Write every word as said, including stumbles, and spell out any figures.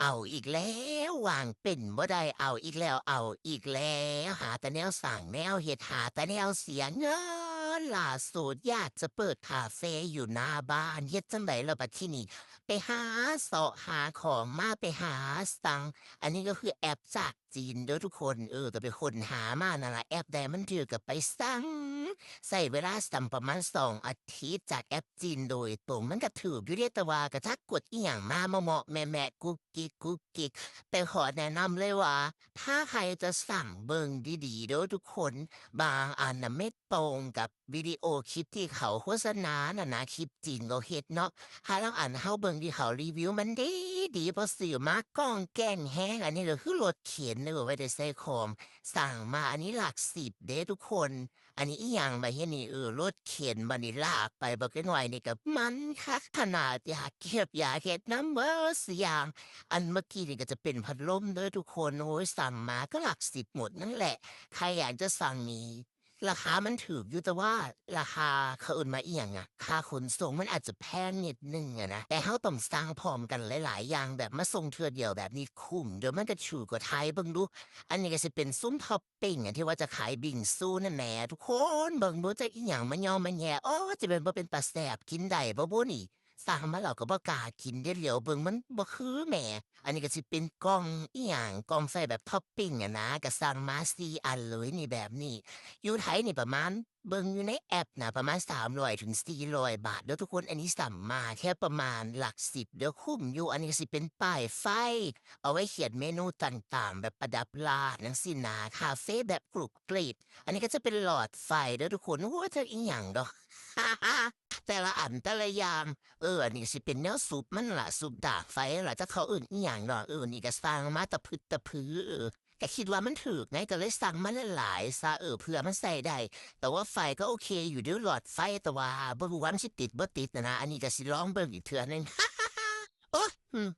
เอาอีกแล้ว วางเป็นบ่ได้ เอาอีกแล้ว เอาอีกแล้ว หาแต่แนวสร้างแนวเฮ็ด หาแต่แนวเสียเงิน ล่าสุดอยากจะเปิดคาเฟอยู่หน้าบ้าน เฮ็ดจั่งใดล่ะบัดทีนี้ ไปหาเซาะหาของมา ไปหาสั่ง อันนี้ก็คือแอปจากจีนเด้อทุกคน เออ ก็ไปค้นหามานั่นล่ะ แอปใดมันถืกก็ไปสั่ง ใช้เวลาสั่งประมาณสองอาทิตย์จากแอปจีนโดยตรง มันก็ถืกอยู่เด้ แต่ว่าก็จักกดอิหยังมาเหมาะๆแมะๆ กุ๊กกิ๊กกุ๊กกิ๊ก แต่ขอแนะนำเลยว่า ถ้าใครจะสั่งเบิ่งดีๆเด้อทุกคน บางอันน่ะไม่ตรงกับวิดีโอคลิปที่เขาโฆษณาน่ะนะ คลิปจีนเขาเฮ็ดเนาะ หาลางอันเฮาเบิ่งที่เขารีวิวมันดีดี พอซื้อมาก้องแก้งแฮง อันนี้ก็คือรถเข็นเด้อ ไว้ได้ใส่ของ สั่งมาอันนี้หลักสิบเด้ทุกคน อันนี้อิหยังบาดเฮ็ดนี่ เออ รถเข็น บัดนี้ลากไป บักน้อยนี่ก็มันคักขนาด อยากเก็บอยากเฮ็ดนำเบิดซุอย่าง อันเมื่อกี้นี่ก็จะเป็นพัดลมเด้อทุกคน โอ้ย สั่งมาก็หลักสิบหมดนั่นแหละ ใครอยากจะสั่งนี่ ราคามันถืกอยู่ แต่ว่าราคาเขาเอิ้นว่าอิหยังอะ ค่าขนส่งมันอาจจะแพงนิดหนึ่งอะนะ แต่เฮาต้องสั่งพร้อมกันหลายๆอย่าง แบบมาส่งเทื่อเดียวแบบนี้คุ้ม เดี๋ยวมันก็ถืกกว่าไทย เบิ่งดู อันนี้ก็สิเป็นซุมท็อปปิงอะ ที่ว่าจะขายบิงซูนั่นแหม ทุกคน เบิ่งดูจักอิหยังมาย่อมาแย่ โอ้ จะเป็นบ่เป็นตาแซ่บ กินได้บ่บุนี่ สั่งมาแล้วก็บ่กล้ากินเด้ เหลียวเบิ่งมันบ่คือแหม อันนี้ก็สิเป็นกล่องอิหยัง กล่องใส่แบบท็อปปิงอะนะ ก็สั่งมาสี่อันเลยนี่แบบนี้ อยู่ไทยนี่ประมาณ เบิ่งอยู่ในแอปนะ ประมาณสามร้อยถึงสี่ร้อยบาทเด้อทุกคน อันนี้สั่งมาแค่ประมาณหลักสิบเด้อ คุ้มอยู่ อันนี้ก็สิเป็นป้ายไฟ เอาไว้เขียนเมนูต่างๆ แบบประดับร้านจั่งซี้นะ คาเฟแบบกรุบกริบ อันนี้ก็จะเป็นหลอดไฟเด้อทุกคน โอ้ย จักอิหยังดอก แต่ละอันแต่ละอย่าง เออ อันนี้สิเป็นแนวซุปมันล่ะ ซุปดาดไฟล่ะ จักเขาเอิ้นอิหยังดอก เออ นี่ก็สั่งมาตะพึดตะพือ เออ ก็คิดว่ามันถืกไง ก็เลยสั่งมาหลายๆซะ เออ เผื่อมันใส่ได้ แต่ว่าไฟก็โอเคอยู่เด้อ หลอดไฟ แต่ว่าบ่รู้ว่ามันสิติดบ่ติดน่ะนะ อันนี้ก็สิลองเบิ่งอีกเทื่อหนึ่ง โอ้ อืม